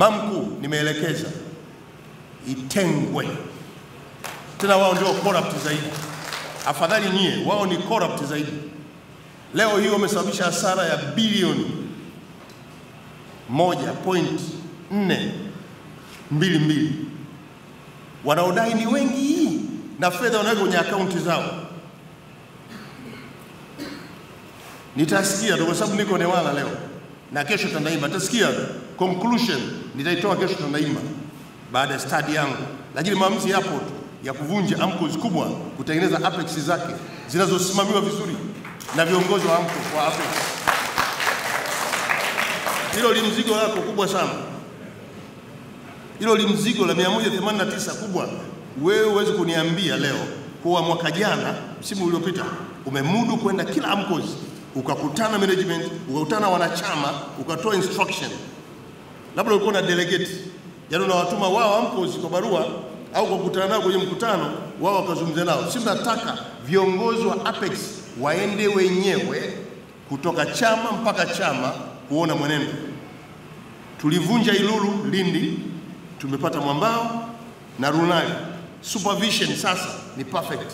Mamku nimeelekeza itengwe. Tena wao ndio corrupt zaidi. Afadhali nyie, wao ni corrupt zaidi. Leo hiyo wamesababisha hasara ya bilioni 1.422. Wanaodai ni wengi na fedha wanaweka kwenye akaunti zao. Nitasikia kwa sababu niko Newala leo na kesho Tandahimba, nitasikia conclusion nitaitoa kesho Tandahimba baada ya study yangu. Lakini maamuzi yapo tu ya kuvunja AMCOS kubwa, kutengeneza Apex zake zinazosimamiwa vizuri na viongozi wa AMCOS wa Apex. Hilo limzigo lako kubwa sana. Hilo limzigo la 189 kubwa. Wewe huwezi kuniambia leo kuwa mwaka jana msimu uliopita umemudu kwenda kila AMCOS, ukakutana management, ukakutana wanachama, ukatoa instruction. Labda ulikuwa na delegate, yaani unawatuma wao AMCOS kwa barua au kwa kukutana nao kwenye mkutano, wao wakazungumza nao. Sisi tunataka viongozi wa Apex waende wenyewe kutoka chama mpaka chama kuona mwenendo. Tulivunja Ilulu, Lindi, tumepata Mwambao na Runali. Supervision sasa ni perfect.